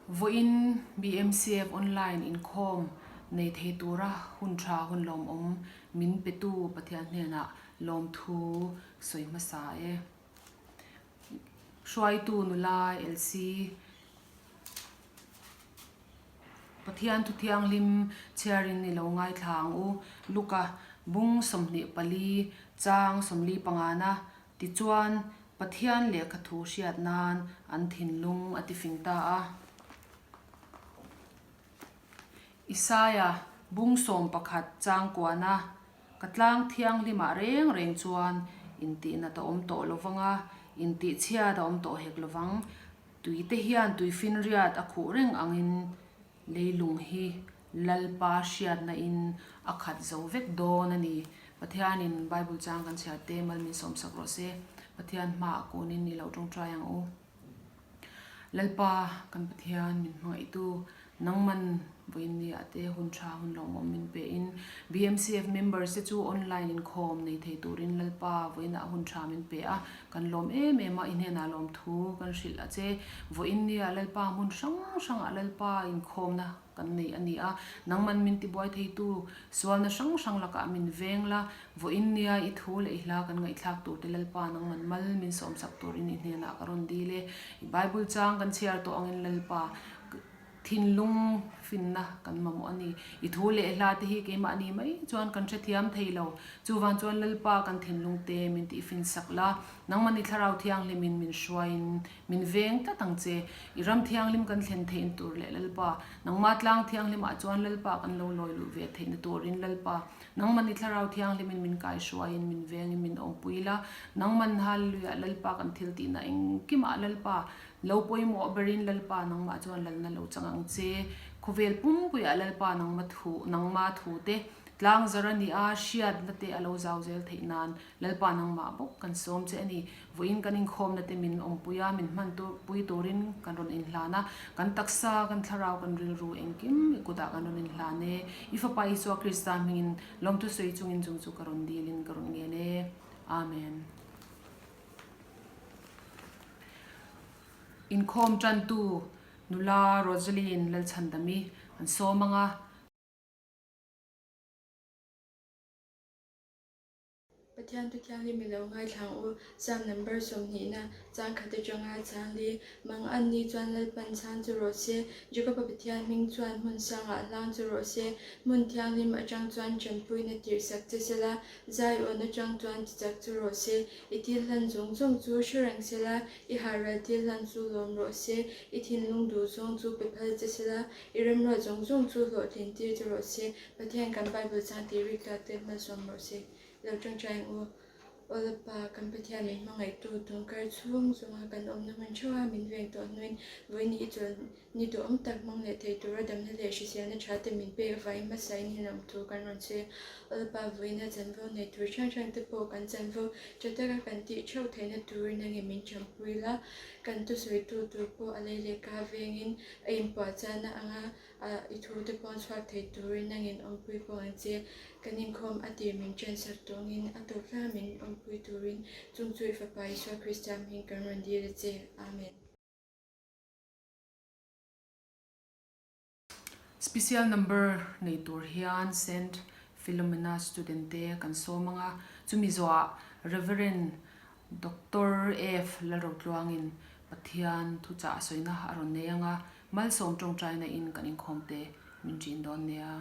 Vawiin BMCF online inkhawm nei thei tura hun tha hun lawmawm min petu Pathian hnenah lawmthu sawi hmasa e. Hruaitu nula LC. Pathian thu thianghlim chhiarin i lo ngaithla ang u. Luka bung 24 chang 45na tichuan Pathian lehkha thu hriat nan an thinlung a tifing ta a. Isaia bung 11 chang kuana ka tlang thianghlimah reng reng chuan intihna ta awm tawh lovang a, intihchhiat a awm tawh hek lovang. Tui te hian tui finriat a khuh reng angin leilung hi Lalpa hriatna in a khat zo vek dawn a ni. Pathianin Bible chang kan chhiar te mal min sawmsak rawh se. Pathian hmaah kunin i lo tawngtai ang u. Lalpa kan Pathian min hmangaihtu Nangman vawiinniah te hun tha hun lawmawm min pe in BMCF members te chu online inkhawm nei thei turin Lalpa vawiinah hun tha min pe a, kan lawm em em a, i hnenah lawmthu kan hrilh a che. Vawiinniah Lalpa hmun hrang hrangah Lalpa inkhawmna kan nei a ni a, nangman min tibuai theitu sualna hrang hrang lakah min veng la, vawiinnia i thu leh i hla kan ngaihthlak tur te Lalpa nangman mal min sawmsak turin i hnenah ka rawn dil e. I Bible chang kan chhiar tawh angin Lalpa Thinlung finna kan mamawh a ni. I thu leh hla te hi keimahni mai chuan kan hrethiam thei lo. Chuvang chuan Lalpa kan thinlung te min tihfin sak la, nangmahni Thlarau Thianghlimin min hruaiin min veng tlat ang che. I ram thianghlim kan thlen theihna tur leh Lalpa, nangmah tlang thianghlimah chuan Lalpa kan lo lawi luh ve theihna turin Lalpa, nangmahni Thlarau Thianghlimin min kaihruaiin min vengin min awmpui la, nangman Hallelujah Lalpa kan thil tihna engkimah Lalpa, Lo pawimawh berin Lalpa nangmah chuan lalna lo chang ang che. Khawvel pumpuiah Lalpa nangma thu, nangma thu te, tlang zar a ni a, hriatna te a lo zau zel theih nan Lalpa nangmah bawk kan sawm che a ni. Vawiin kan inkhawmna te min awmpui a, min hman tur pui turin kan rawn inhlan a. Kan taksa, kan thlarau, kan rilru engkim i kutah kan rawn inhlan e. I Fapa Isua Krista hmingin lawmthu sawi chungin chung chu ka rawn dilin ka rawn ngen e. Amen. Inkhawm tantu nula Rosaline Lalchhandami an sawm ang a. Pathian thu thianghlim i lo ngaithla ang u, Psalm number sawmhnihna, chang khat atanga chang li, Mang an ni chuan Lalpan chhang chu rawh se, Jakoba Pathian hming chuan hmun sangah hlang chu rawh se, hmun thianghlim atang chuan tanpuina tirhsak che sela, Zion atang chuan tichak chu rawh se, I thil hlan zawng zawng chu hre reng sela, i harral thil hlan chu lawm rawh se, i thinlung duh zawng chu pe phal che sela, i remruat zawng zawng chu hlawhtlin tir che rawh se, Pathian kan Bible chang tih rik tlak te hmalsawm rawh se. Lo tawngtai ang u. Aw Lapa, kan Pathian min hmangaihtu tungkar chhung zawnga kan awmna hmun theuha min veng tawh hnuin vawiin i chawl Ni duhawm tak hmang leh thei tura damna leh hriselna tha te min pek avangin hmasain hi lawmthu kan rawn chhe. Awlpa vawiina chanvo nei tur hrang hrang te pawh kan chanvo tha taka kan tih theuh theihna turin a nge min thampui la, kan thusawitu tur pawh a lei leh ka vengin a inpuahchahna anga i thu te pawh chhuak thei turin a ngen awmpui pawh ang che. Kan inkhawm a tir min ṭansak tawngin a tawp hla min awmpui turin chung chu i Fapa Isua Krista hming kan rawn dil a che. Amen. Special number nei tur hian Saint Philomena student te kan sawm ang a, chumi zawhah Rev. Doctor F. Lalrotluangin Pathian thuchah a sawina a rawn nei ang a, malsawm tawngtaina in kan inkhawm te min ṭin dawn nia.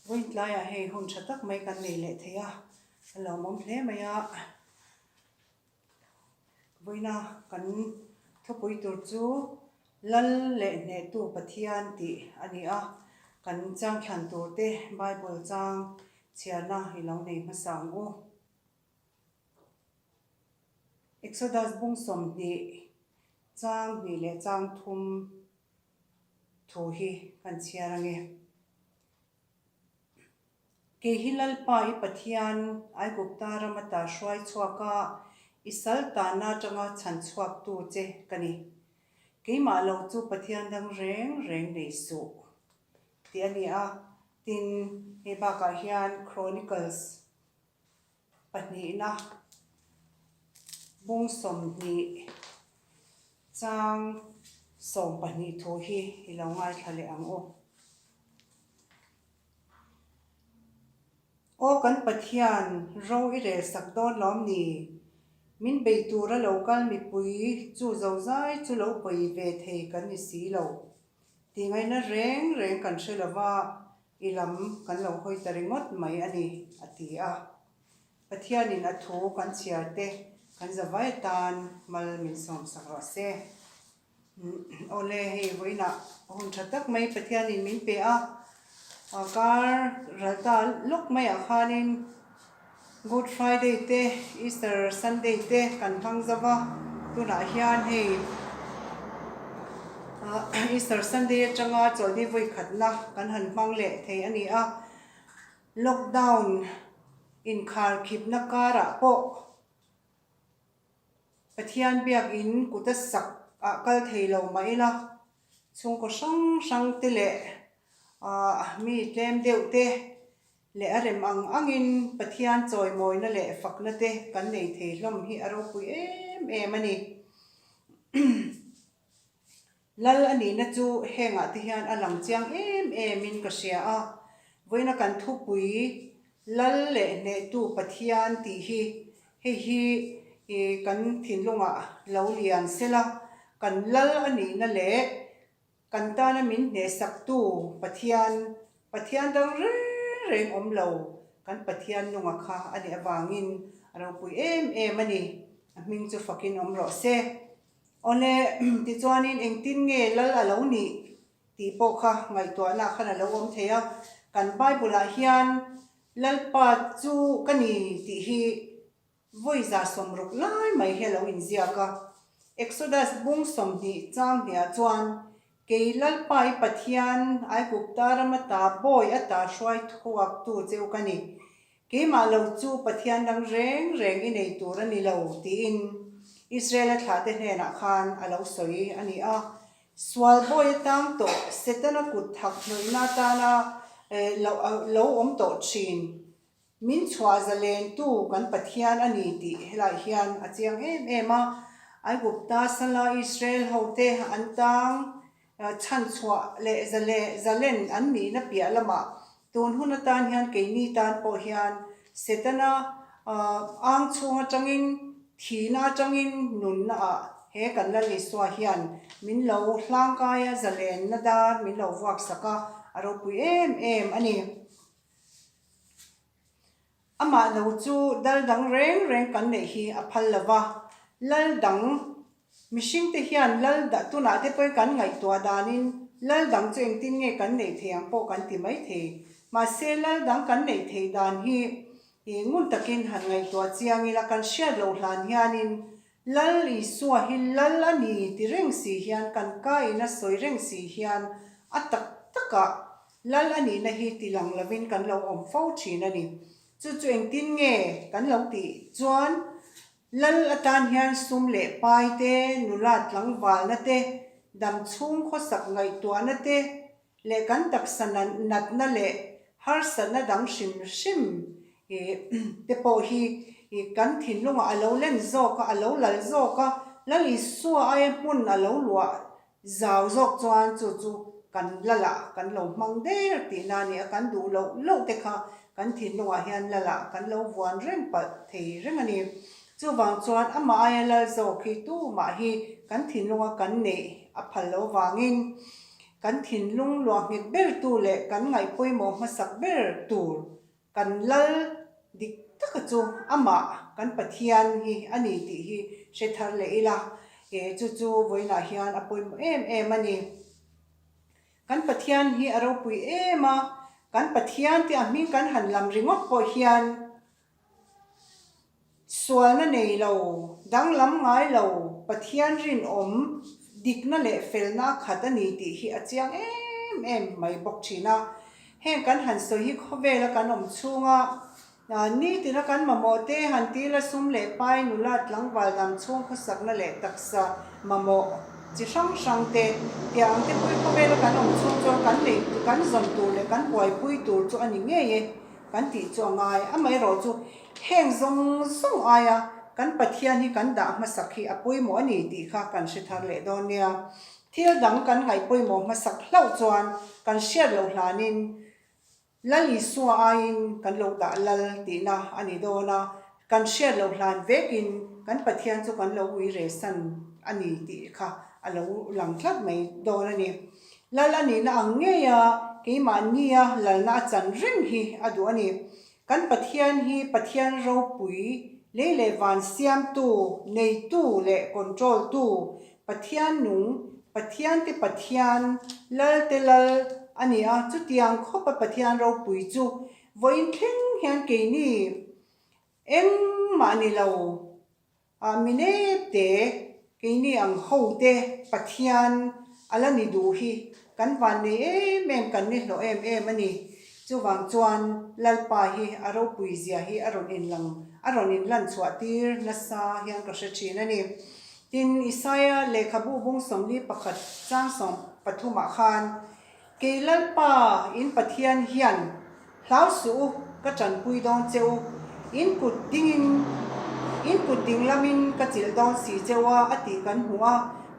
Vawiin tlaiah hei hun tha tak mai kan nei leh thei a, a lawmawm hle mai a. Vawiina kan thupui tur chu Lal leh Hnehtu Pathian tih a ni a, kan changthlan tur te Bible chang chhiarna i lo nei hmasa ang u. Exodus bung 20, chang hnih leh chang thum thu hi kan chhiar ange. Kei hi Lalpa i Pathian, Aigupta ram ata hruai chhuak a, i sal tanna atanga chhan chhuaktu che ka ni. Keimah lo chu Pathian dang reng reng nei suh, tih a ni a. Tin, hei bakah hian Chronicles pahnihna bung 20 chang 12 thu hi i lo ngaithla leh ang u. Aw kan Pathian, ro i rel sak dawn lawm ni? Min bei tura lo kal mipui chu zozai chu lo pawi ve thei kan ni si lo. Tih ngaihna reng reng kan hre lo va, i lam kan lo hawi ta ringawt mai a ni, a ti a. Pathianin a thu kan chhiar te kan zavai atan mal min sawmsak rawh se. Awle, hei vawiinah hun tha tak mai Pathianin min pe a, kar ral ta lawk maiah khanin Good Friday te Easter Sunday te kan hmang zo va, tunah hian hei Easter Sunday atanga chawlhni vawikhatna kan han hmang leh thei a ni a, lockdown inkharkhipna karah pawh Pathian biakin kut a sak ah kal thei lo mah ila, chhungkaw hrang hrang te leh ah mi tlem deuh te leh a rem ang angin Pathian chawimawina leh fakna te kan nei thei hlawm hi a ropui em em a ni. Lal a nihna chu hengah te hian a lang chiang em em in ka hria a, vawiina kan thupui Lal leh hnehtu Pathian tih hi hei hi kan thinlungah lo lian sela, kan Lal a nihna leh kan tana min hnehsaktu Pathian, Pathian dang reng reng awm lo, kan Pathian nunga kha a nih avangin a ropui em em a ni, a hming chu fakin awm rawh se. Awle, tichuanin engtin nge lal a lo nih tih pawh kha ngaihtuahna khan a lo awm thei a. Kan Bible-ah hian Lalpa chu ka ni tih hi vawi 160 lai mai hi a lo inziak a. Exodus bung 20 chang hniah chuan, Kei Lalpa i Pathian, Aigupta ram ata bawi ata hruai thuaktu cheu ka ni. Keimah lo chu Pathian dang reng reng i nei tur a ni lo, tiin Israel-a thlahte hnenah khan a lo sawi a ni a. Sual bawi atang tawh Setana kut thak hnawihna atana lo awm tawh thin, min chhuah zalentu kan Pathian a ni tih helaiah hian a chiang em em a. Aigupta sala Israel hote an tang chhanchhuah leh zalen an nihna piah lamah Tun hun atan hian keini tan pawh hian Setana ang chhung atangin thihna atangin nunna ah he kan Lal Isua hian min lo hlangkai a, zalenna dar min lo vuak sak a, a ropui em em a ni. Amah lo chu dal dang reng reng kan neih hi a phal lo va, lal dang mihringte hian lal dah tunah te pawhin kan ngaihtuah danin lal dang chu engtin nge kan neih thei ang pawh kan ti mai thei. Mahse lal dang kan neih theih dan hi ngun takin han ngaihtuah chiang ila kan hriat loh hlan hianin Lal Isua hi lal a ni ti reng si hian kan ka in a sawi reng si hian a tak takah Lal a nihna hi ti lang lovin kan lo awm fo thin a ni. Chu chu engtin nge kan lo tih chuan Lal atan hian sum leh pai te, nula tlangvalna te, dam chhung khawsak ngaihtuahna te leh kan taksa natna leh harsatna dang hrim hrim te pawh hi kan thinlungah a lo len zawk a, a lo lal zawk a, Lal Isua aia hmun a lo luah Zau zawk chuan chu chu kan lalah kan lo hmang der tihna a ni a, kan duh loh loh te kha kan thinlungah hian lalah kan lo vuan reng palh thei reng a ni. Chuvang chuan amah aia lal zawk hi tumah hi kan thinlunga kan neih a phal lo vangin. Kan thinlung luah nghet bertu leh kan ngaih pawimawh hmasak ber tur kan lal dik taka chu amah kan Pathian hi a ni tih hi hre thar leh ila, chu chu vawiinah hian a pawimawh em em a ni. Kan Pathian hi a ropui em a, kan Pathian te a hming kan han lam ringawt pawh hian Sualna nei lo, danglam ngai lo, Pathian rinawm, dikna leh felna a khat a ni tih hi a chiang em em mai bawk thin a. Heng kan han sawi hi khawvela kan awm chhunga nitina kan mamawh te han tila sum leh pai nula tlangval dam chhung khawsakna leh taksa mamawh chi hrang hrang te tiang ang te pawh hi khawvela kan awm chhung chuan kan nei kan zawn tur leh kan buaipui tur chu a ni ngei e. Kan tih chu a ngai. Amaherawh chu heng zawng zawng aia kan Pathian hi kan dah hmasak hi a pawimawh a ni tih kha kan hre thar leh dawn nia. Thil dang kan ngaih pawimawh hmasak hlauh chuan kan hriat loh hlanin Lal Isua aiin kan lo dah lal tihna a ni dawn a, kan hriat loh hlan vekin kan Pathian chu kan lo ui re san a ni tih kha a lo lang tlat mai dawn a ni. Lal a nihna ang ngeia keimahnia lalna a chan reng hi a duh a ni. Kan Pathian hi Pathian ropui, lei leh van siamtu, neitu leh control-tu, Pathian nung, Pathian te Pathian, Lal te Lal a ni a. Chutiang khawpa Pathian ropui chu vawiin thleng hian keini engmah ni lo. A mi nep te, keini ang ho te Pathian a la ni duh hi kan van nei em em, kan ni hlawh em em a ni. Chuvang chuan Lalpa hi a ropui zia hi a rawn inlang, a rawn inlan chhuah tir nasa hian ka hre thin a ni. Tin, Isaia lehkhabu bung 41 chang 13 ah khan, Kei Lalpa, in Pathian hian hlau suh u, ka tanpui dawn che u. In kut dingin, in kut ding lamin ka chilh dawn si che u a, a tih kan hmu a.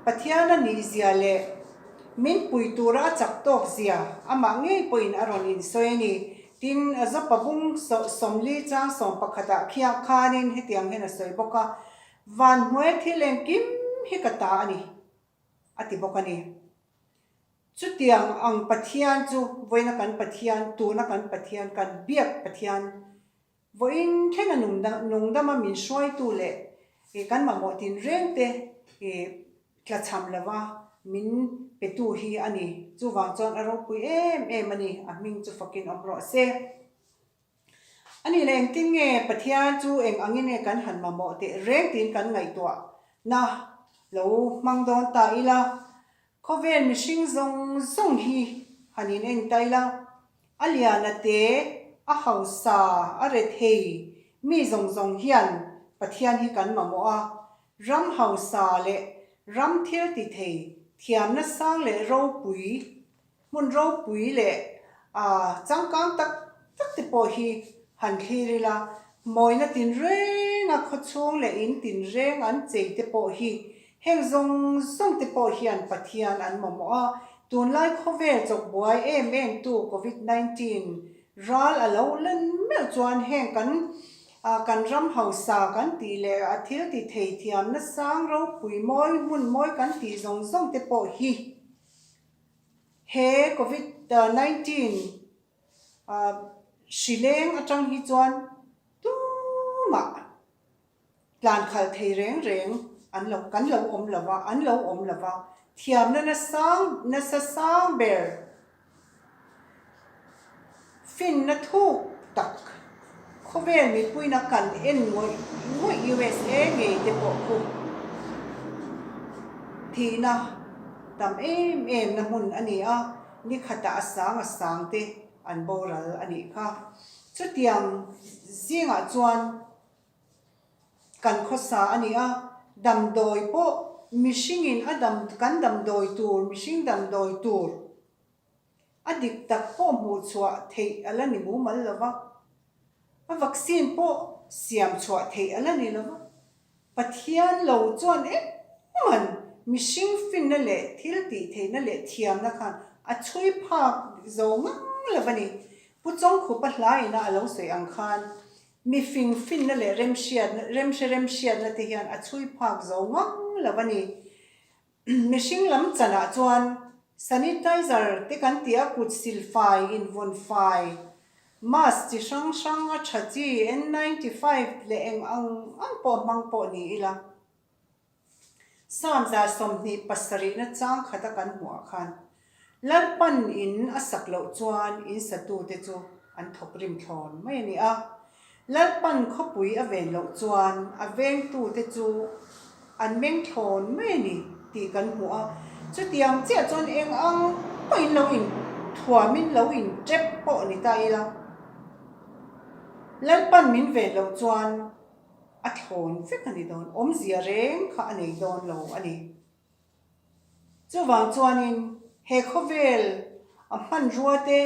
Pathian a nih zia leh min pui tura a chak tawk zia amah ngei pawhin a rawn insawi a ni. Tin, a Zopa bung 40 chang 11 ah khiah khanin hetiang hian a sawi bawk a, Van hnuai thil engkim hi ka ta a ni, a ti bawk a ni. Chutiang ang Pathian chu vawiina kan Pathian, tuna kan Pathian, kan biak Pathian, vawiin thlenga nungdama min hruaitu leh kan mamawh tinreng te tlachham lova min petu hi a ni. Chuvang chuan a ropui em em a ni, a hming chu fakin awm rawh se. A nih leh engtin nge Pathian chu eng angin nge kan han mamawh teh reng tiin kan ngaihtuah na lo hmang dawn ta ila, khawvel mihring zawng zawng hi han in en ta ila, a lian a te, a hausa, a rethei mi zawng zawng hian Pathian hi kan mamawh a, ram hausa leh ram thil ti thei thiamna sang leh ropui Hmun ropui leh changkang tak tak te pawh hi han thlir ila, mawina tinrenga khawchhung leh in tinreng an chei te pawh hi heng zawng zawng te pawh hian Pathian an mamawh a, tunlai khawvel chawkbuai em em tu Covid 19 ral a lo len meuh chuan heng kan kan ram hausa kan tih leh a thil ti thei thiamna sang ropui mawi hmun mawi kan tih zawng zawng te pawh hi He Covid 19 hri leng atang hi chuan tumah tlan khalh thei reng reng an lo kan lo awm lo va, an lo awm lo va. Thiamna nasang nasa sang ber Finna thuk tak khawvel mipuina kan en ngawih ngawih USA ngei te pawh khu thihna tam em em na hmun a ni a, ni khatah a sang a sang te an boral a nih kha. Chutiang zingah chuan kan khawsa a ni a, damdawi pawh mihringin a dam kan damdawi tur mihring damdawi tur A dik tak pawh hmuh chhuah theih a la ni mumal lo va, a vaccine pawh siam chhuah theih a la ni lo va. Pathian lo chuan engman mihring finna leh thil tih theihna leh thiamna khan a chhui phak zo ngang lo va ni. Pu Chawngkhupa hla ina a lo sawi ang khan mifing finna leh remhriatna remhre remhriatna te hian a chhui phak zo ngang lo va ni. Mihring lam chanah chuan. Sanitizer te kan tih a, kut silfai, invawn fai, mask chi hrang hrang a tha chi, N95 leh eng ang ang pawh hmang pawh ni ila. Psalm 27 na chang khata kan hmuh ah khan Lalpan in a sak loh chuan in satute chu an thawk rim thlawn mai a ni a. Lalpan khawpui a ven loh chuan a vengtute chu an meng thlawn mai a ni tih kan hmu a. Chutiang chiah chuan eng ang pawhin lo in thuamin lo in tep pawh ni ta ila, Lalpan min ven loh chuan a thlawn vek a ni dawn, awmzia reng kha a nei dawn lo a ni. Chuvang chuanin he khawvel a hmanrua te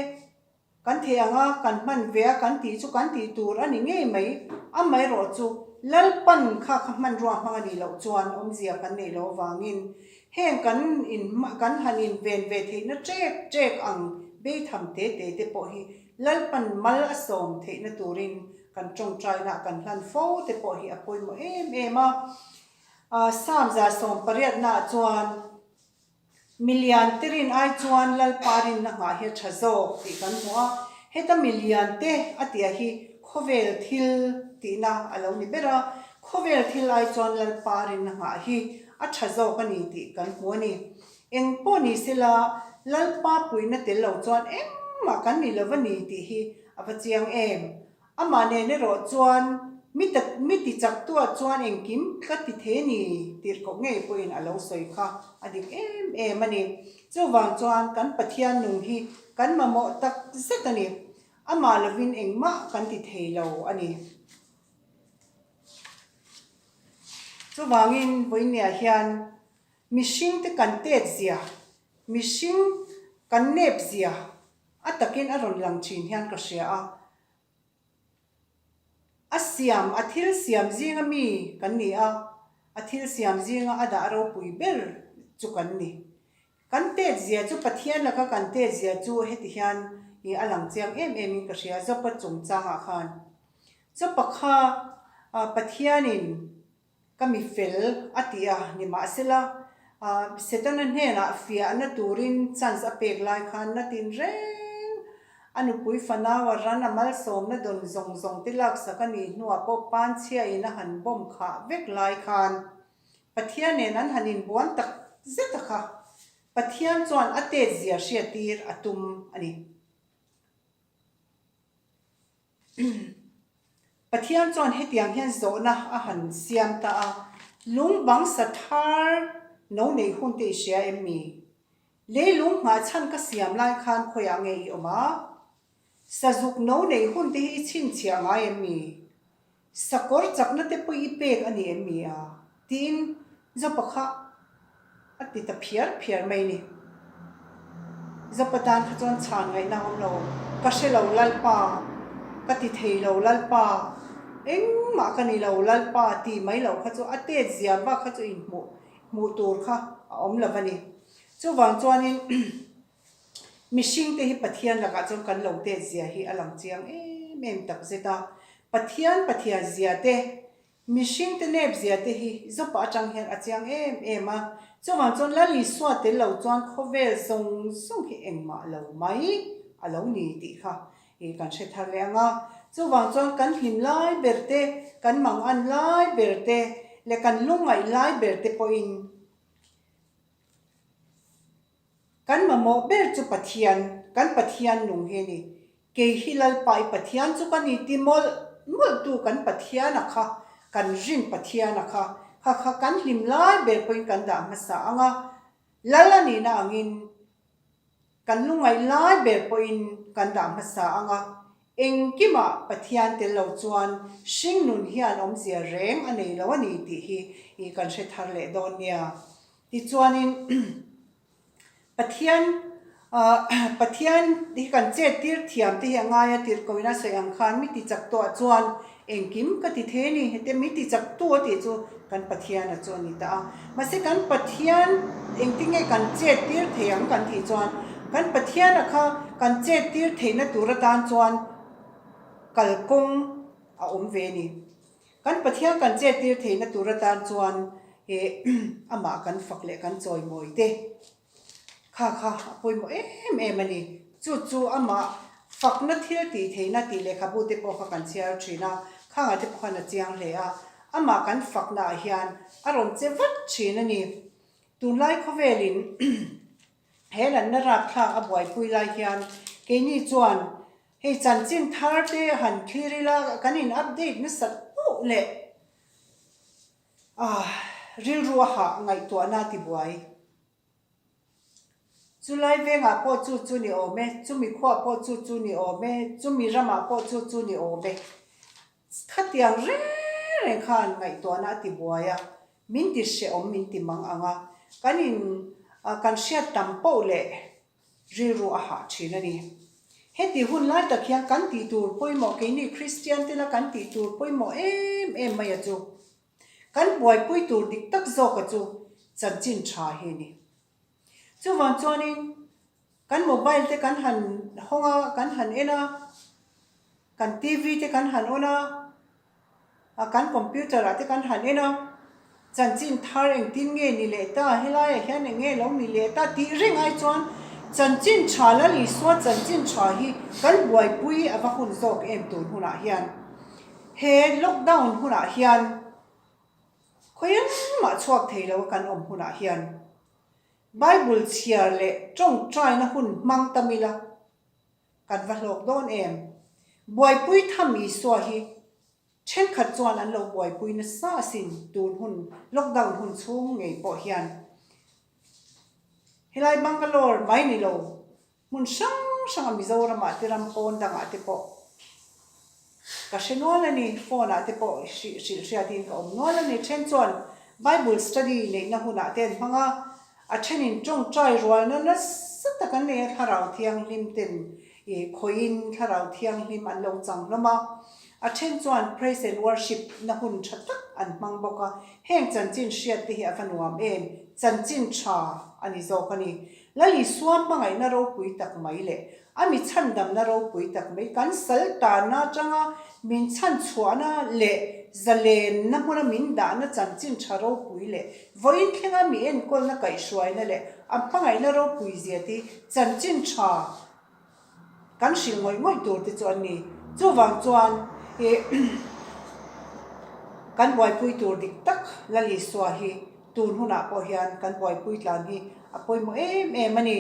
kan thei ang a, kan hman ve a, kan tih chu kan tih tur a ni ngei mai. Amaherawhchu Lalpan kha kha hmanrua hmang a nih loh chuan awmzia kan neih loh avangin heng kan in kan han inven ve theihna ṭek ṭek ang beitham te te te pawh hi Lalpan mal a sawm theihna turin kan ṭawngṭainaah kan hlan fo te pawh hi a pawimawh em em a. Psalm 180 naah chuan, Milian te rin ai chuan Lalpa rinna nghah hi a tha zawk tih kan hmu a. Heta milian te a tia hi khawvel thil tihna a lo ni ber a, khawvel thil ai chuan Lalpa rinna nghah hi a tha zawk a ni tih kan hmu a ni. Eng pawh ni sela Lalpa puihna tel lo chuan engmah kan ni lo a ni tih hi a va chiang em. Amah nen erawh chuan mi tak mi ti chak tuah chuan engkim ka ti thei a ni tirh koh ngei pawhin a lo sawi kha a dik em em a ni. Chuvang chuan kan Pathian nung hi kan mamawh tak zet a ni. Amah lovin engmah kan ti thei lo a ni. Chuvangin vawinia hian mihringte kan tet zia, mihring kan nep zia A takin a rawn lang thin hian ka hria a. A siam, a thil siam zinga mi kan ni a, a thil siam zinga a dah ropui ber chu kan ni. Kan tet zia chu Pathian laka kan tet zia chu heti hian ih a lang chiang em em in ka hria Jopa chungchangah khan. Jopa kha Pathianin Ka mi fel a ti a, nimahsela, Setana hnenah fiahna turin chance a pek lai khan na tin reng a nupui fanau a ran a malsawmna dawn zawng zawng te laksak a nih hnuah pawh panchhiain a han bomb khah vek lai khan Pathian nen an han inbuan tak zet a kha Pathian chuan a tet zia hriattir a tum a ni. Pathian chuan hetiang hian zawhna a han siam ta a, Lung bang sa thar no neih hun te i hria em mi? Leilung nghah chhan ka siam lai khan khawiah nge i awm a? Sazuk no neih hun te hi i chhinchhiah ngai em mi? Sakawr chakna te pawh i pek a ni em mi a? Tiin Jopa kha a ti ta phiar phiar mai ni. Jopa tan kha chuan chhan ngaihna a awm lo. Ka hre lo Lalpa, ka ti thei lo Lalpa, engmah ka ni lo Lalpa ti mai loh kha chu a tet zia bak kha chu inhmuh hmuh tur kha a awm lo a ni. Chuvang chuanin Mihringte hi Pathian lakah chuan kan lo tet zia hi a lang chiang em em tak zet a. Pathian Pathian zia te, mihringte nep zia te hi Jopa atang hian a chiang em em a. Chuvang chuan Lal Isua tel lo chuan khawvel zawng zawng hi engmah lo mai a lo ni tih kha i kan hre thar leh ang a. Chuvang chuan kan hlim lai ber te, kan mangan lai ber te leh kan lungngaih lai ber te pawhin, Kan mamawh ber chu Pathian, kan Pathian nung hi a ni. Kei hi Lalpa i Pathian chu ka ni ti mawlh mawlh tu kan Pathian a kha, kan rin Pathian a kha, kha kha kan hlim lai ber pawhin kan dah hmasa ang a, Lal a nihna angin kan lungaih lai ber pawhin kan dah hmasa ang a, engkimah Pathian tel lo chuan hringnun hian awmzia reng a nei lo a ni tih hi kan hre thar leh dawn nia. Tichuanin Pathian Pathian hi kan chet tir thiam te hi a ngai a, tirhkoin a sawi ang khan mi ti chak tawh ah chuan engkim ka ti thei a ni, hete mi ti chak tu a tih chu kan Pathian a chu a ni ta a. Mahse kan Pathian engtin nge kan chet tir thei ang kan tih chuan kan Pathian a kha kan chet tir theihna tur atan chuan kalkawng a awm ve a ni. Kan Pathian kan chettir theihna tur atan chuan he amah kan fak leh kan chawimawi te. Kha kha a pawimawh em em a ni. Chu chu amah fakna thil tih theihna tih lehkhabu te pawh kha kan chhiar thin a, khangah te pawh khan a chiang hle a. Amah kan fakna ah hian a rawn che vat thin a ni. Tunlai khawvelin he lanna rapthlak a buaipui lai hian keini chuan hei chanchin thar te han thlir ila kan in update nasat poh leh rilru a hah ngaihtuahna a tibuai. Chulai vengah pawh chu chu ni awm e, chumi khuah pawh chu chu ni awm e, chumi ramah pawh chu chu ni awm e. Khatiang reng reng khan ngaihtuahna a ti buai a, min ti hrehawm min ti mang ang a, kan in kan hriat tam poh leh rilru a hah thin a ni. Heti hun lai tak hian kan tih tur pawimawh keini Kristian tela kan tih tur pawimawh em em mai a chu. Kan buaipui tur dik tak zawka chu chanchin tha hi a ni. Chuvang chuanin kan mobile te kan han hawng a, kan han en a, kan TV te kan han on a, kan computer ah te kan han en a, chanchin thar engtin nge ni leh ta, helaiah hian eng nge lo ni leh ta tih reng ai chuan chanchin tha Lal Isua chanchin tha hi kan buaipui a va hun zawk em tun hunah hian. He lockdown hunah hian khawi engmah chhuak thei lo a kan awm hunah hian Bible chhiar leh tawngtaina hun hmang tam ila kan va hlawk dawn em? Buaipui tham Isua hi thenkhat chuan an lo buaipui nasa asin tun hun lockdown hun chhung ngei pawh hian helai Bangalore mai ni lo Hmun hrang hranga Mizoramah te ram pawn dangah te pawh ka hre nual a ni, phone ah te pawh hrilh hriatin ka awm nual a ni. Then chuan Bible study neihna hunah te an hmang a, a thenin tawngtai rualna nasa tak an nei a, Thlarau Thianghlim ten ih khawihin Thlarau Thianghlim an lo chang hlawm a, a then chuan praise and worship na hun tha tak an hmang bawk a, heng chanchin hriat te hi a va nuam em, chanchin tha a ni zawk a ni. Lal Isua hmangaihna ropui tak mai leh a mi chhandamna ropui tak mai kan sal tanna atanga min chhanchhuahna leh zalenna hmuna min dahna chanchin tha ropui leh vawiin thlenga mi enkawlna kaihhruaina leh a hmangaihna ropui zia te chanchin tha Kan hrilh ngawih ngawih tur te chu an ni. Chuvang chuan ih kan buaipui tur dik tak Lal Isua hi tun hunah pawh hian kan buaipui tlan hi a pawimawh em em a ni.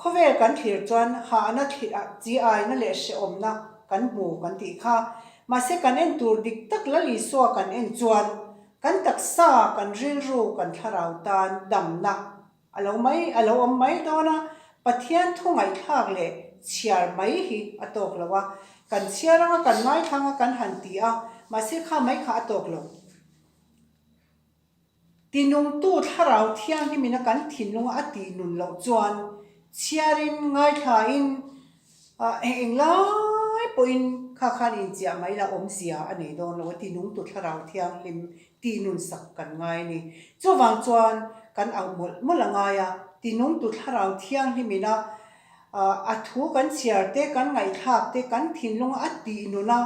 Khawvel kan thlir chuan hahna chi aina leh hrehawmna kan hmu kan tih kha. Mahse kan en tur dik tak Lal Isua kan en chuan kan taksa, kan rilru, kan thlarau tan damna A lo mai, a lo awm mai dawn a, Pathian thu ngaihthlak leh chhiar mai hi a tawk lo a, kan chhiar anga kan ngaithlang a kan han ti a, mahse kha mai kha a tawk lo. Tinungtu thlarau thianghlimina kan thinlunga a tih nun loh chuan chhiarin ngaithlain Englai pawhin kha khan inchiah mai la awmzia a nei dawn lo a ti nungtu thlarau thianghlim tih nun sak kan ngai a ni. Chuvang chuan kan auh mawlh mawlh a ngai a, ti nungtu thlarau thianghlim ina a thu kan chhiar te, kan ngaihthlak te, kan thinlunga a tih nun a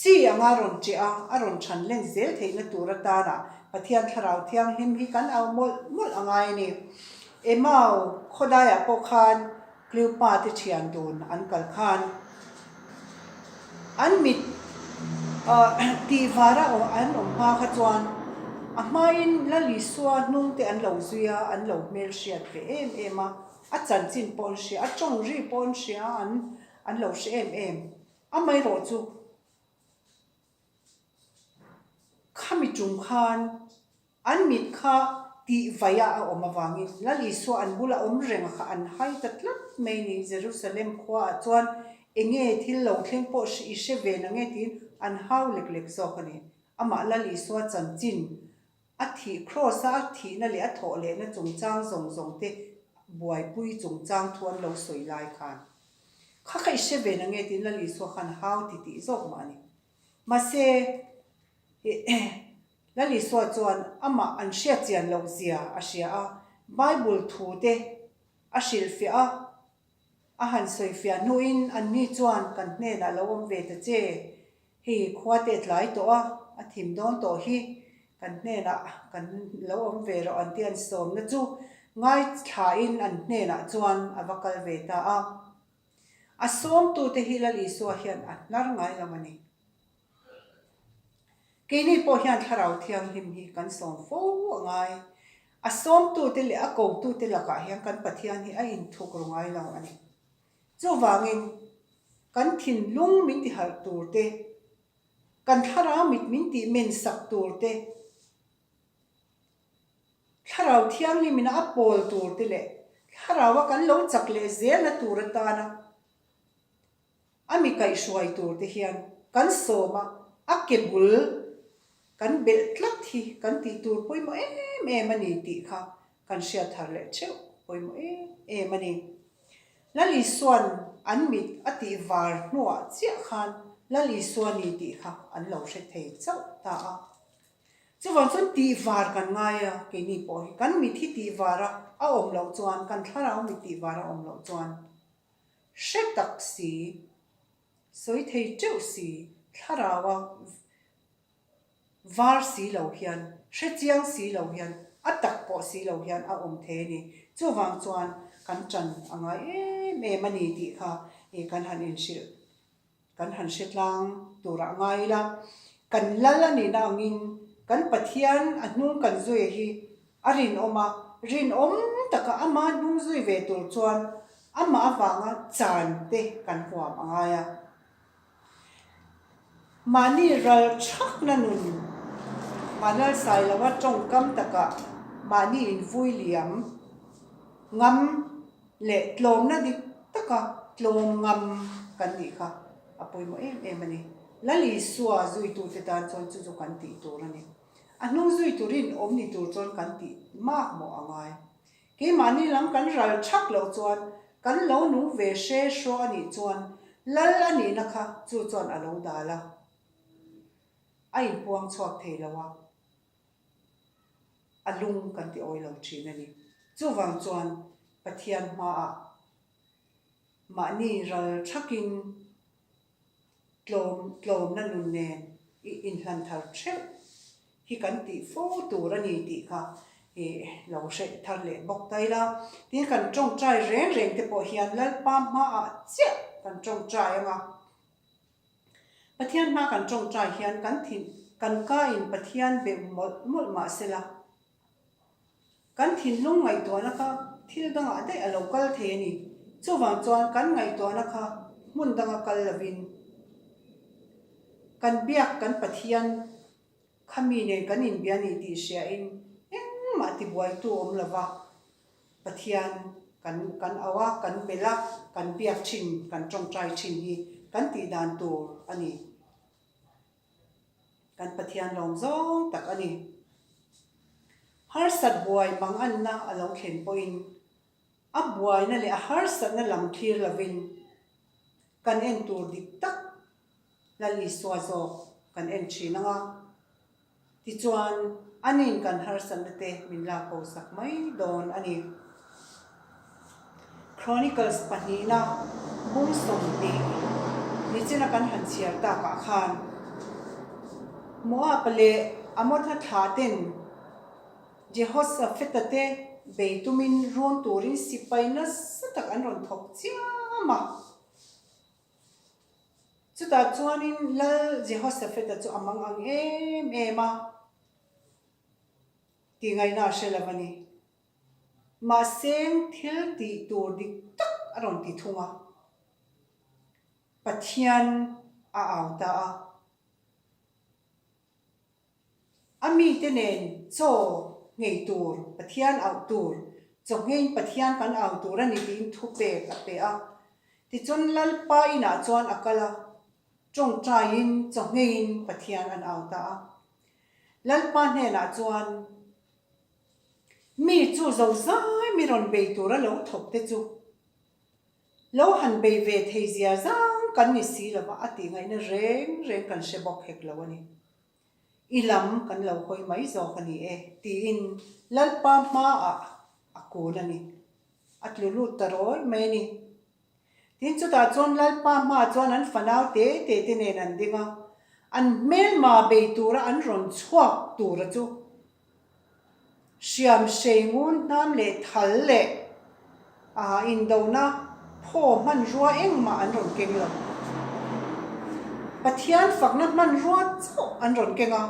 chi anga rawn ṭeh a, a rawn ṭhan len zel theihna tur atana Pathian thlarau thianghlim hi kan auh mawlh mawlh a ngai a ni. Emau khawdaiah pawh khan Cleopa te thian dun an kal khan an mit tih vara an awm hma kha chuan a hmain Lal Isua hnung te an lo zui a, an lo hmelhriat ve em em a, a chanchin pawh an hria, a tawng ri pawh an hria a, an lo hre em em. Amaherawhchu khami tum khan An mit kha tih vaia a awm avangin Lal Isua an bula awm reng kha an hai ta tlat mai ni. Jerusalem khuaah chuan enge thil lo thleng pawh i hre ve na nge tiin an hau lek lek zawk a ni. Amah Lal Isua chanchin a thih kraws a a thihna leh a thawh lehna chungchang zawng zawng te buaipui chungchang thu an lo sawi lai khan kha kha i hre ve na nge tiin Lal Isua khan hau ti tih zawk mah a ni. Mahse, Lal Isua chuan amah an hriat chian loh zia a hria a, Bible thu te a hrilhfiah a, a han sawifiah hnuin anni chuan kan hnenah lo awm ve ta che, hei khua te tlai tawh a, a thim dawn tawh hi, kan hnenah kan lo awm ve rawh an ti an sawmna chu. Ngaithlain an hnenah chuan a va kal ve ta a. A sawmtute hi Lal Isua hian a hnar ngai lo a ni. Keini pawh hian Thlarau Thianghlim hi kan sawm fo a ngai. A sawmtute leh a kotute lakah hian kan Pathian hi a inthuk ru ngai lo a ni. Chuvangin, kan thinlung min tiharh tur te, kan thlarau mit min tihmen sak tur te, Thlarau Thianghlimin a pawl tur te leh Thlaraua kan lo chak leh zelna tur atana a mi kaihhruai tur te hian kan sawm a, a ke bul kan belh tlat hi kan tih tur pawimawh em em a ni tih kha kan hriat thar leh theuh pawimawh em em a ni. Lal Isua'n an mit a tih var hnuah chiah khan Lal Isua ni tih kha an lo hre thei chauh ta a. Chuvang chuan tih var kan ngai a, keini pawh hi kan mit hi tih var a a awm loh chuan, kan thlarau mit tih var a awm loh chuan hre tak si, sawi thei teuh si, thlarau a var si lo hian, hre chiang si lo hian, a tak pawh si lo hian a awm thei a ni. Chuvang chuan kan ṭan a ngai em em a ni tih kha kan han inhrilh Kan han hre tlang turah ngai ila, kan lal a nihna angin kan Pathian a hnung kan zui hi a rinawm a, rinawm taka ama hnung zui ve tur chuan amah avanga chan te kan huam a ngai a. Mahni ral thakna nun, mahni sailova tawngkam takah mahni invui liam ngam leh tlawmna dik taka tlawm ngam kan nih kha a pawimawh em em a ni. Lal Isua zuitute tan chuan chu chu kan tih tur a ni. A hnung zui turin awm ni tur chuan kan tih mak mawh a ngai. Keimahni lam kan ral thak loh chuan kan lo nung ve hre hraw a nih chuan Lal a nihna kha chu chuan a lo dal a, a inpuang chhuak thei lo a. A lung kan ti awi lo thin a ni. Chuvang chuan Pathian hmaah mahni ral thakin tlawm tlawmna nun nen i inhlan thar theuh hi kan tih fo tur a ni tih kha i lo hreih thar leh bawk ta ila. Tin, kan tawngtai reng reng te pawh hian Lalpa hmaah chiah kan tawngtai ang a. Pathian hma kan tawngtai hian kan thin kan ka in Pathian beuh mawlh mawlh mah sela, kan thinlung ngaihtuahna kha thil dangah daih a lo kal thei a ni. Chuvang chuan kan ngaihtuahna kha hmun danga kal lovin kan biak kan Pathian kha mi nen kan inbia ni tih hriain engmah tibuaitu awm lova Pathian kan kan au a, kan belh a, kan biak thin, kan tawngtai thin hi kan tih dan tur a ni. Kan Pathian lawm zawng tak a ni. Harsat buai manganna a lo thlen pawhin a buaina leh a harsatna lam thlir lovin kan en tur dik tak Lal Isua zawk kan en thin ang a. Tichuan, anin kan harsatna te min lak bo sak mai dawn a ni. Chronicles pahnihna bung 20 nichina kan han chhiar takah khan Moab leh Amon-a thlah ten Jehoshaphat-a te bei tumin run turin sipai nasa tak an rawn thawk chiam a. Chutah chuanin Lal Jehoshaphat-a chu a mang ang em em a, tih ngaihna a hre lo a ni. Mahse, thil tih tur dik tak a rawn ti thung a, Pathian a au ta a. A mite nen chaw nghei tur, Pathian auh tur, chaw ngheiin Pathian kan au tur a ni tiin thupek a pe a. Tichuan Lalpa inah chuan a kal a, tawngtaiin chaw ngheiin Pathian an au ta a. Lalpa hnenah chuan, Mi chu zozai mi rawn bei tura lo thawk te chu Lo han bei ve thei zia zang kan ni si lova a tih ngaihna reng reng kan hre bawk hek lo a ni. I lam kan lo hawi mai zawk a ni e tiin Lalpa hmaah a kun a ni. A tlu lut ta rawi mai a ni. Tin chutah chuan Lalpa hmaah chuan an fanau te te te nen an ding a, an hmelma bei tura an rawn chhuak tura chu. Hriam hrei ngun hnam leh thal leh indona phaw hmanrua engmah an rawn keng lo. Pathian fakna hmanrua chauh an rawn keng a,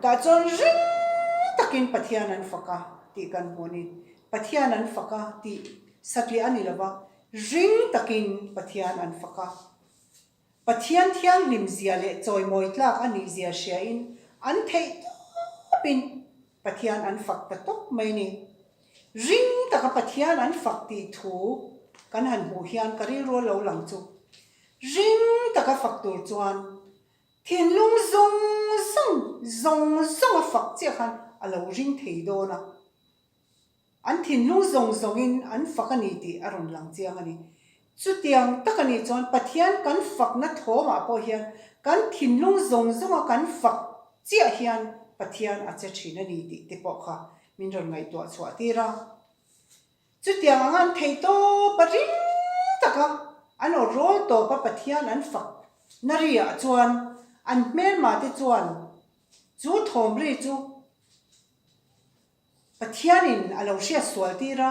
tah chuan ring takin Pathian an fak a tih kan hmu a ni. Pathian an fak a tih satliah a ni lo va, ring takin Pathian an fak a. Pathian thianghlim zia leh chawimawi tlak a nih zia hriain an theih tawpin Pathian an fak ta tawp mai ni. Ring taka Pathian an fak tih thu kan han hmuh hian ka rilru a lo lang chu. Ring taka fak tur chuan thinlung zawng zawng zawng zawnga fak chiah khan a lo ring thei dawn a. An thinlung zawng zawngin an fak a ni tih a rawn lang chiang a ni. Chutiang tak a nih chuan Pathian kan fakna thawmah pawh hian kan thinlung zawng zawnga kan fak chiah hian Pathian a che thin a ni tih te pawh kha min rawn ngaihtuah chhuah tir a. Chutiang anga an theih tawp a ring taka an aw rawl tawp a Pathian an fak na riah chuan an hmelma te chuan chu thawm ri chu Pathianin a lo hriat sual tir a,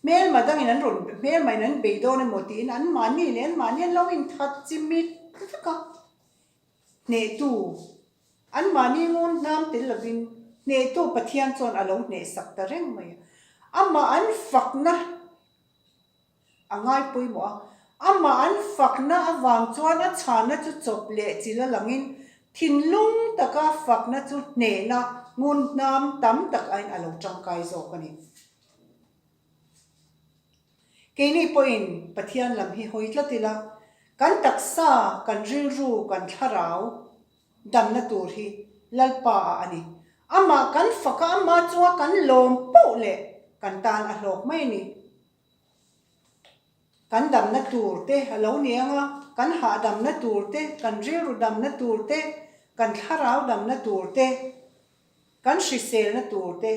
hmelma dangin an rawn hmelmain an bei dawn emaw tiin anmahni leh anmahni an lo inthat chimit vek a, hnehtu anmahni ngun hnam tel lovin hnehtu Pathian chuan a lo hnehsak ta reng mai a, amah an fakna A ngai pawimawh a, amah an fakna avang chuan a chhanna chu chawp leh chil a langin thinlung taka fakna chu hnehna ngun hnam tam tak aiin a lo tangkai zawk a ni. Keini pawhin Pathian lam hi hawi tlat ila, kan taksa, kan rilru, kan thlarau damna tur hi Lalpa ah a ni. Amah kan faka amah chunga kan lawm poh leh kan tan a hlawk mai a ni. Kan damna tur te a lo ni ang a, kan hahdamna tur te, kan rilru damna tur te, kan thlarau damna tur te, kan hriselna tur te,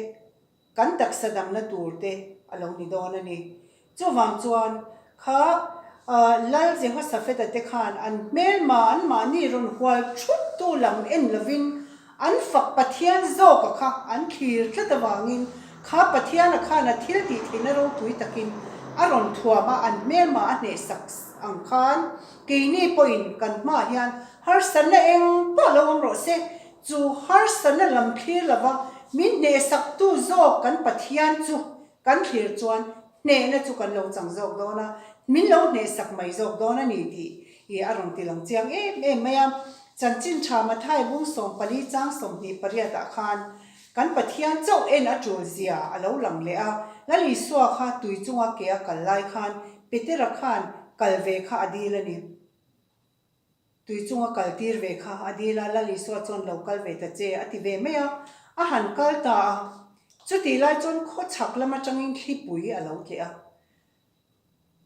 kan taksa damna tur te a lo ni dawn a ni. Chuvang chuan kha Lal Jehoshaphat-a te khan an hmelma anmahni rawn hual thuttu lam en lovin An fak Pathian zawka kha an thlir tlat avangin kha Pathiana khan a thil tih theihna ropui takin a rawn thuam a, an hmelma a hnehsak ang khan keini pawhin kan hmaah hian harsatna eng pawh lo awm rawh se, chu harsatna lam thlir lova min hnehsaktu zawk kan Pathian chu kan thlir chuan hnehna chu kan lo chang zawk dawn a, min lo hnehsak mai zawk dawn a ni tih i a rawn ti lang chiang em em mai a. Chanchin tha Mathai bung 14 chang 28 ah khan kan Pathian chauh en a tul zia a lo lang leh a, Lal Isua kha tui chunga ke a kal lai khan Petera khan kal ve kha a dil a ni. Tui chunga kal tir ve kha a dil a, Lal Isua chuan lo kal ve ta che a ti ve mai a, a han kal ta a. Chutih lai chuan khawchhak lam atangin thlipui a lo tleh a.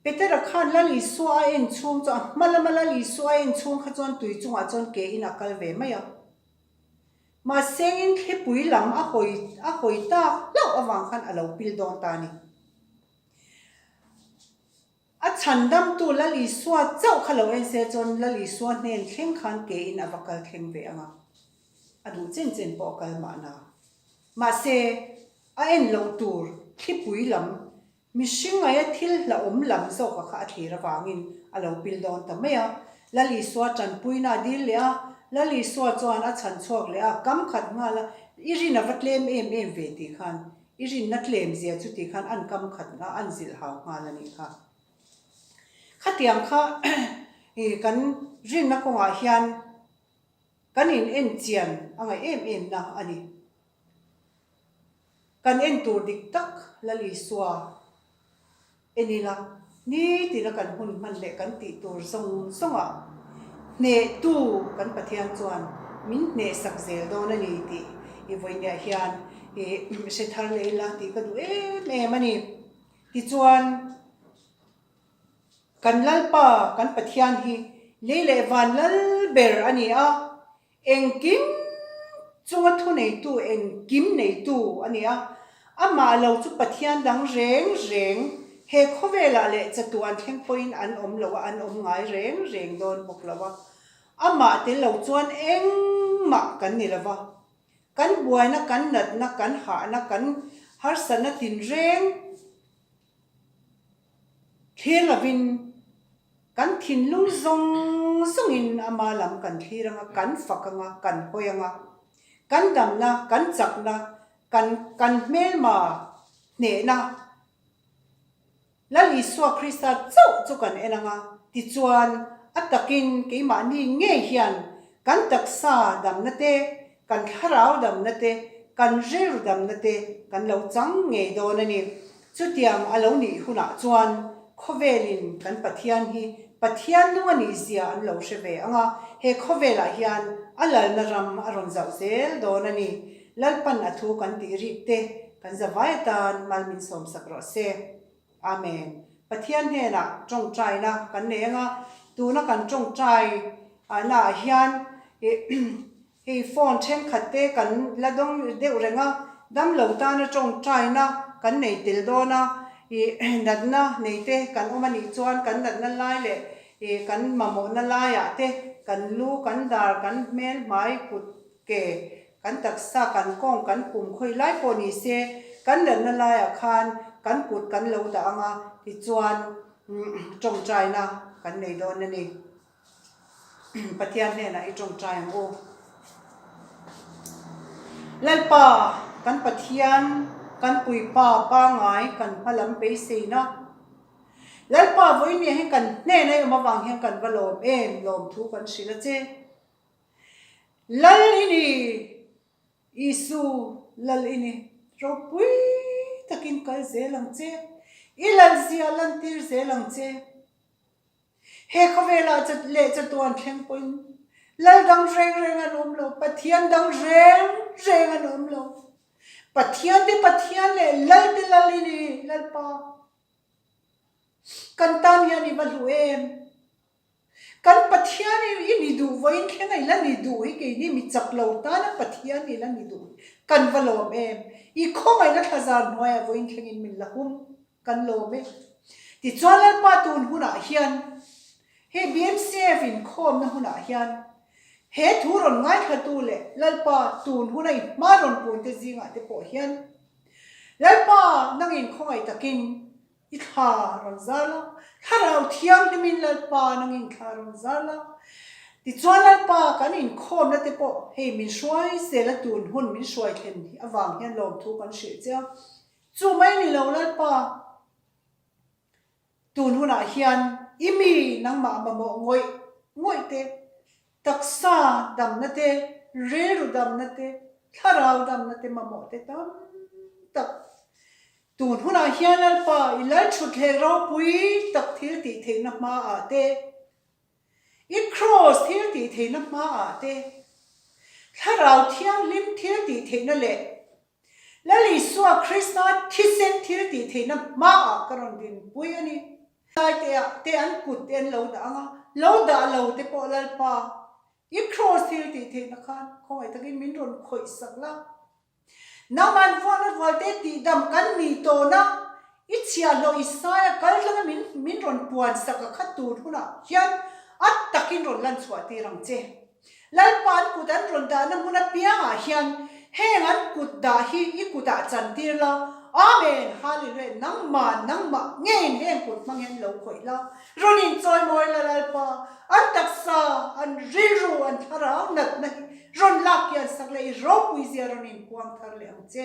Petera khan Lal Isua a en chhung chu a hma lama Lal Isua a en chhung kha chuan tui chungah chuan ke in a kal ve mai a. Mahse in thlipui lam a hawi a hawi tak hlauh avang khan a lo pil dawn ta a ni. A chhandamtu Lal Isua chauh kha lo en se chuan Lal Isua hnen thleng khan ke in a va kal thleng ve ang a, a duh chen chen pawh a kal mahna. Mahse, a en loh tur thlipui lam, mihring aia thil hlauhawm lam zawka kha a thlir avangin a lo pil dawn ta mai a. Lal Isua tanpuina a dil leh a, Lal Isua chuan a chhan chhuak leh a, kam khat nghal a, i rin a va tlem em em ve tih khan I rinna tlem zia chu ti khan an kam khat nga an zilh hau nghal a nih kha. Khatiang kha kan rinna kawngah hian kan in en chian a ngaih em em na a ni. Kan en tur dik tak Lal Isua En ila, nitina kan hun hman leh kan tih tur zawng zawngah hnehtu kan Pathian chuan min hnehsak zel dawn a ni tih i vawinia hian i hre thar leh ila tih ka duh em em a ni. Tichuan, kan Lalpa kan Pathian hi lei leh van lal ber a ni a, Engkim chunga thuneitu engkim neitu a ni a, amah lo chu Pathian dang reng reng he khawvelah leh chatuan thleng pawhin an awm lo a, an awm ngai reng reng dawn bawk lo a. Amah tel lo chuan engmah kan ni lo va. Kan buaina, kan natna, kan hahna, kan harsatna tinreng thlir lovin kan thinlung zawng zawngin ama lam kan thlir anga, kan fak anga, kan hawi anga, kan damna, kan chakna, kan kan hmelma hnehna Lal Isua Krista chauh chu kan en anga, tichuan a takin keimahni ngei hian kan taksa damna te, kan thlarau damna te, kan rilru damna te kan lo chang ngei dawn a ni. Chutiang a lo nih hunah chuan khawvelin kan Pathian hi Pathian nung a nih zia an lo hre ve anga, he khawvelah hian a lalna ram a rawn zauh zel dawn a ni. Lalpan a thu kan tih rik te kan zavai atan mal min sawmsak rawh se. Amen. Pathian hnenah tawngtaina kan nei anga, tuna kan tawngtai naah hian hei phone thenkhat te kan la dawng deuh reng a, damlo tana tawngtaina kan nei tel dawn a, ih natna nei te kan awm a nih chuan kan natna lai leh ih kan mamawhna laiah te kan lu, kan dar, kan hmel hmai kut Ke, kan taksa, kan kawng, kan pum khawi lai pawh ni se, kan lalna laiah khan kan kut kan lo dah ang a, tichuan tawngtaina kan nei dawn a ni. Pathian hnenah i tawngtai ang u. Lalpa, kan Pathian, kan Puipa pangngai kan hmalam beiseina. Lalpa vawiin hian kan hnena i awm avang hian kan va lawm em, lawmthu kan hrilh a che. Lal i ni, Isu, Lal i ni, ropui takin kal zel ang che, i lalzia lantir zel ang che. He khawvelah leh chatuan thleng pawhin Lal dang reng reng an awm lo, Pathian dang reng reng an awm lo. Pathian te Pathian leh Lal te Lal i ni, Lalpa. Kan tan hian i va hlu em? Kan Pathian i i ni duh vawiin thleng a i la ni duh hi keini mi chak lo tana Pathian i la ni duh hi kan va lawm em? I khawngaihna thlazar hnuaiah vawiin thlengin min la hum kan lawm e. Tichuan Lalpa tun hunah hian he BMCF inkhawmna hunah hian he thu rawn ngaithlatu leh Lalpa tun huna i hma rawn punte zingah te pawh hian Lalpa nangin khawngaih takin I thla rawn zar la, Thlarau Thianghlimin Lalpa nangin thla rawn zar la. Tichuan Lalpa kan inkhawmna te pawh hei min hruai zel a tun hun min hruai thlen avang hian lawmthu kan hrilh che a. Chu mai ni lo Lalpa, tun hunah hian i mi nangmah mamawh ngawih ngawih te, taksa damna te, rilru damna te, thlarau damna te mamawh te tam tak Tun hunah hian Lalpa i lalthutthleng ropui tak thil tih theihna hmaah te, i kraws thil tih theihna hmaah te, Thlarau Thianghlim thil tih theihna leh Lal Isua Krista thisen thil tih theihna hmaah ka rawn dinpui a ni. Taitea te an kut te an lo dah ang a, lo dah lo te pawh Lalpa i kraws thil tih theihna khan khawngaih takin min rawn khawih sak la. Nangman vuahna vualte tihdam kan nih tawhna i chhiahhlawh i saia kal tlanga min min rawn puan sak a khat tur hunah hian a takin rawn lan chhuah tir ang che. Lalpa an kut an rawn dahna hmun apiangah hian heng an kut dah hi i kutah chan tir la, Amen! Hallelujah! Nangmah nangmah ngeiin heng kut hmang hian lo khawih la, rawn inchawimawi la Lalpa, an taksa, an rilru, an thlarau natna hi Rawn lak kian sak leh i ropui zia rawn inpuang thar leh ang che.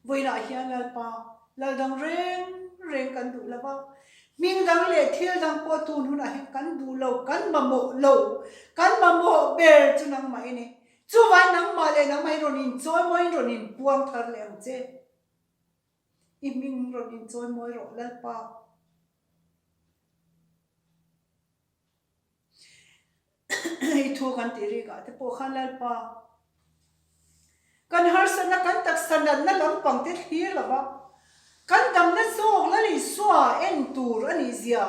Vawiinah hian Lalpa, lal dang reng reng kan duh lo va, hming dang leh thil dang pawh tun hunah hian kan duh lo, kan mamawh lo, kan mamawh ber chu nangmah i ni. Chuvai nangmah leh nangmah hi rawn inchawimawiin rawn inpuang thar leh ang che. I hming rawn inchawimawi rawh Lalpa. I thu kan tih rik ah te pawh khan Lalpa kan harsatna kan taksa natna lampang te thlir lo va, kan damna zawk Lal Isua en tur a nih zia,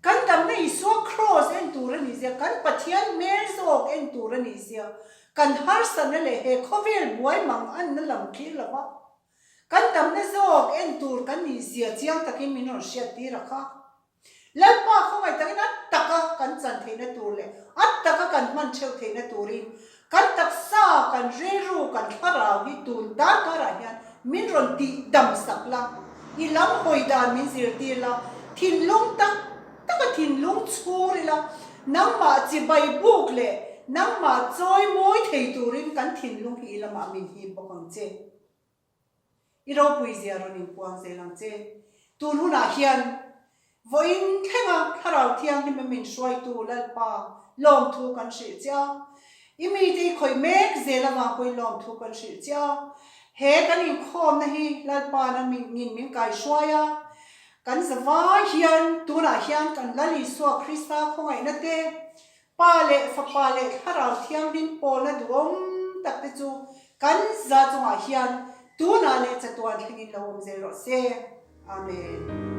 kan damna Isua kraws en tur a nih zia, kan Pathian hmel zawk en tur a nih zia, kan harsatna leh he khawvel buai mang anna lam thlir lo va, kan damna zawk en tur kan nih zia chiang takin min rawn hriat tir a kha. Lalpa khawngaih takin a taka kan chan theihna tur leh a taka kan hman theuh theihna turin. Kan taksa, kan rilru, kan thlarau hi tun darkarah hian min rawn tih dam sak la, i lam hawi dan min zirtir la, thinlung tak taka thinlung chhur ila, nangmah chibai buk leh nangmah chawi mawi thei turin kan thinlung hi i lamah min hip bawk ang che. I ropui zia rawn inpuang zel ang che. Tun hunah hian vawiin thlenga Thlarau Thianghlim a min hruaitu Lalpa lawmthu kan hrilh che a. I mite i khawih mek zel avang pawhin lawmthu kan hrilh che a. He kan inkhawmna hi Lalpa'n a min min kaihruai a. Kan zavai hian tunah hian kan Lal Isua Krista khawngaihna te, Pa leh Fapa leh Thlarau Thianghlim pawlna duhawm tak te chu kan za chungah hian tunah leh chatuan thlengin lo awm zel rawh se. Amen.